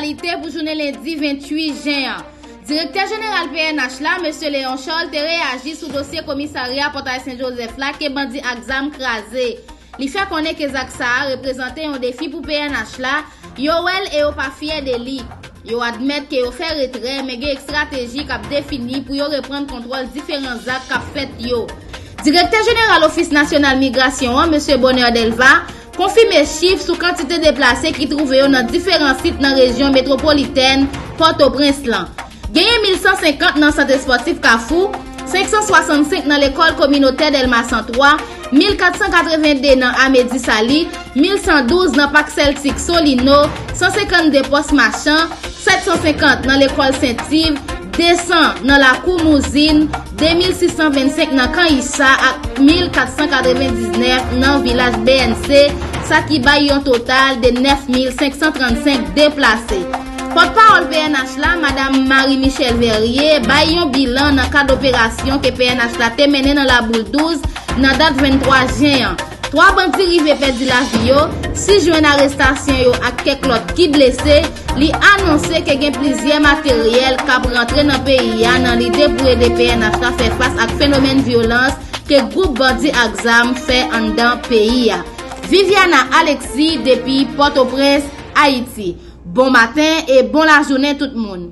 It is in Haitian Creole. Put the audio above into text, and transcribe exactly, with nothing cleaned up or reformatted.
Aktyalite pou jounen lendi venntuit jen an. Direktè jeneral P N H la, mesye Léon Charles, te reyaji sou dosye komisarya Pòtay Sen Jozèf la ke bandi ak zam kraze. Li fè konnen ke zak sa a reprezante yon defi pou P N H la, yo wè l e yo pa fyè de li. Yo admèt ke yo fè retrè, men gen estrateji k ap defini pou yo reprann kontwòl diferan zak k ap fèt yo. Direktè jeneral Ofis Nasyonal Migrasyon an, mesye Bonheur Delva, konfime chif sou kantite deplase ki twouve yo nan diferan sit nan rejyon metwopolitèn Pòtoprens lan. Genyen mil san senkant nan sant espòtif Kafou, senk san swasannsenk nan lekòl kominotè Dèlma san twa, mil kat san katrevenndde nan Amedi Sali, mil san douz nan Pak Sèltik Solino, san senkannde Pòs Machan, sèt san senkant nan lekòl Sent Iv, de san nan Lakou Mouzin, de mil sis san vennsenk nan Kan Isa ak mil kat san katrevendiznèf nan vilaj B N C, sa ki bay yon total de nèf mil senk san trannsenk deplase. Pòtpawòl P N H la, Madam Marie Michelle Verrier, bay yon bilan nan kad operasyon ke P N H la te mennen nan Laboul douz nan dat venntwa jen an. Twa bandi rive pèdi lavi yo, sis jwenn arestasyon yo ak kèk lòt ki blese. Li anonse ke gen plizyè materyèl k ap rantre nan peyi a nan lide pou ede P N H la fè fas ak fenomèn vyolans ke gwoup bandi ak zam fè anndan peyi a. Viviana Alexis depi Pòtoprens, Ayiti. Bon maten e bon lajounen tout moun.